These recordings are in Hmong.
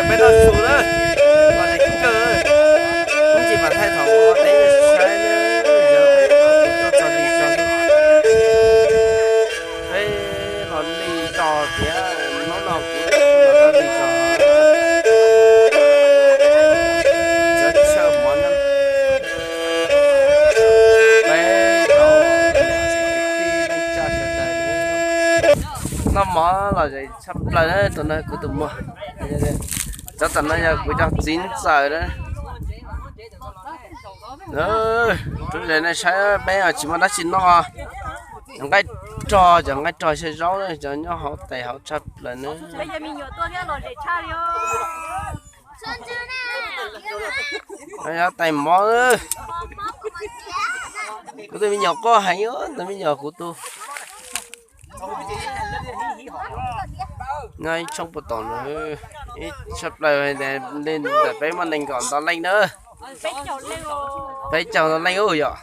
Peb noj su na, los tsis kawg, ib ntsis mam thaij thaum ua teb saib na, yog txog li zog, peb los li zog tiag, hnub no kuv los tau li zog, cov chaw mov no, peb los tsis kwv tij neej tsa sawv daws na, noj mov lom zem tshaj plaws na, tus no kuv tus muam. Cov tom no yog kuv cov txiv ntxawm na. Rub ze nej saib, peb tsis muaj dab tsi noj, cov nqaij rog, cov nqaij rog xyaw zaub, cov nyob hauv tais hauv tshaj plaws na. Yog tais mov, kuv tus me nyuam quaj heev, tus me nyuam kuv tus. Nyob ib tshoob puag tom no, ib tshaj plaws li ntawm peb muaj nees nkaum ntau leej na. Peb caug ntau leej ub yom.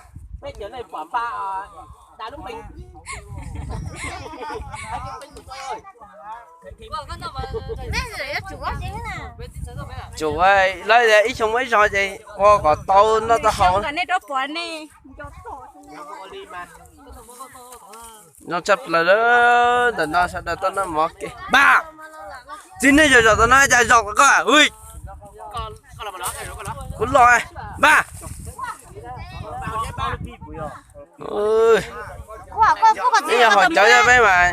Tsum lawv ib xyoo muaj ib zaug ces ua kom tau noj tau haus. Zoo tshaj plaws ntawm no sawv daws tuaj noj mov ke. Npaj, txiv neej zom zaum tom no cas zaum koj ui. Kuv los npaj. Peb yog haus cawv peb mas,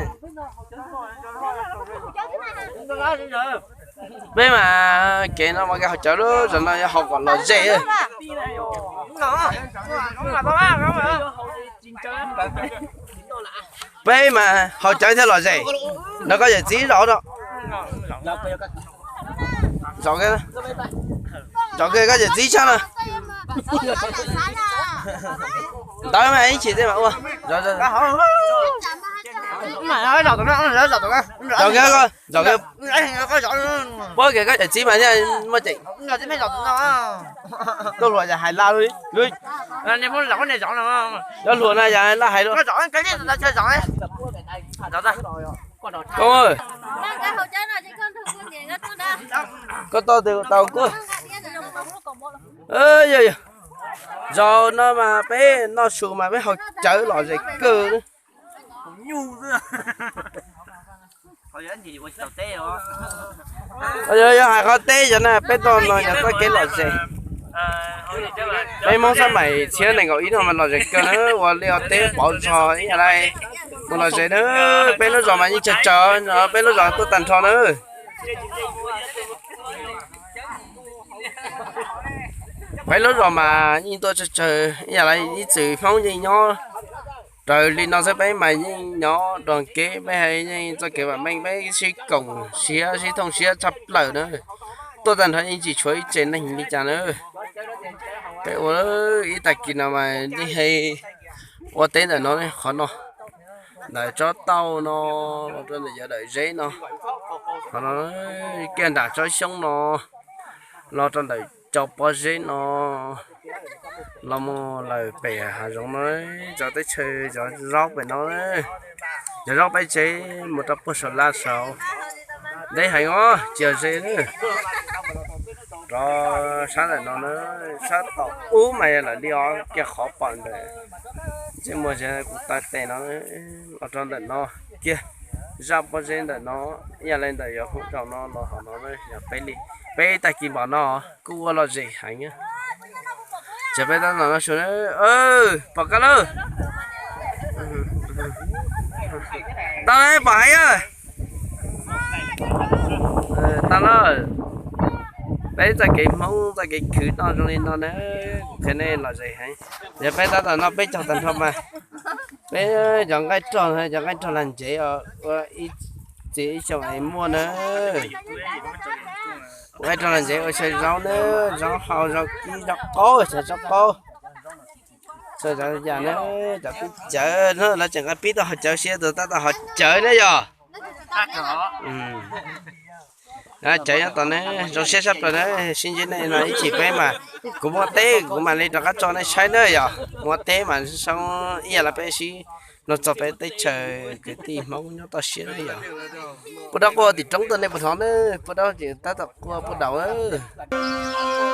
peb mas kev no mas kev haus cawv lub zos no yog haus kom lom zem. Peb mas haus cawv thiaj lom zem. Nrog koj yawm txiv zaum no. Zaum, zaum kiag koj yawm txiv tshaj no. Ntawd mas ib chim tej mas ua. Zaum kiag, zaum kiag. Puab kiag koj yawm txiv mas thiaj muaj ceem. Tuaj hluas yog hais laj li. Cov hluas no yog laj hais laj. Koob, koj tau tes tau kuj. Yog, yog, zaum no mas peb noj su mas peb haus cawv lom zem kawg. Yog, yog hais qhov teb yog na, peb tuaj no yog txoj kev lom zem. Peb Hmoob xab maim txhiab nees nkaum ib no mas lom zem kawg na, ua liaj ua teb pauv zog ib yam li mus lom zem na. Peb lub zos mas yeej tsawg tsawg, peb lub zos tuaj tag nrho na. Peb lub zos mas yeej tuaj tsawg tsawg ib yam li ib txwm Hmoob yeej nyob raws li no xwb, peb mas yeej nyob dog kev, peb yeej txoj kev vam meej, peb sib koom siab sib thooj siab tshaj plaws na. Tuaj tag nrho yeej tsis tshuav ib tse neeg li cas na. Peb ua ib tag kis no mas yeej ua teb ntawm no, qhov no, ntawm tsob tauj no, los rau ntawm yov dawm zeb no, qhov no, kiag nram tsob xyoob no, los rau ntawm cov pob zeb no, los mus lawm pem hav zoov no, cov teb chaws cov zaub pem no, cov zaub peb tsev mus rau puag saum laj saud. Deb heev os, tsis yog ze. Rov sab ntawm no na, sab tom ub mas yog lawm li os, kiag qhov pom ntawm ntsej muag kuv taw tes no, los rau ntawm no kiag. Zaj pob zeb ntawm no, ib yam li ntawm yuav hu rau no los hauv no, yog peb li, peb tag kis npaum no kuj ua lom zem heev. Ces peb tab tom no su, pom kab lawm. Tau pom heev. Tau lawm. Peb txoj kev Hmoob txoj kev khwv noj zoo li no na, kuv qhia nej lom zem heev. Yog peb tab tom noj peb caug tag nrho mas, peb cov nqaij rog, cov nqaij rog lag ncev os, ua ib txhia ib xyoos es muaj na. Nqaij rog lag ncev ua xyaw zaub na, zaub hau, zaub kib, zaub qaub, xyaw zaub qaub. Xyaw zaub yam na, cov pib cawv na, lawv tseem nqa pib tau hauv cawv, siab tus tab tom hauv cawv na yog. Cawv nyob tod na, zoo siab sab plaws na, sib ntsib nej no ib chim peb mas, kuv muaj teb kuv mam li rov qab tso nej saib na yog, muaj teb mas soob ib yam li peb sib los txog peb teb chaws kwv tij Hmoob nyob toj siab na yog. Puab dawb quaj tim roob tuaj nej puas hnov na, puab dawb ces tab tom quaj puag daus.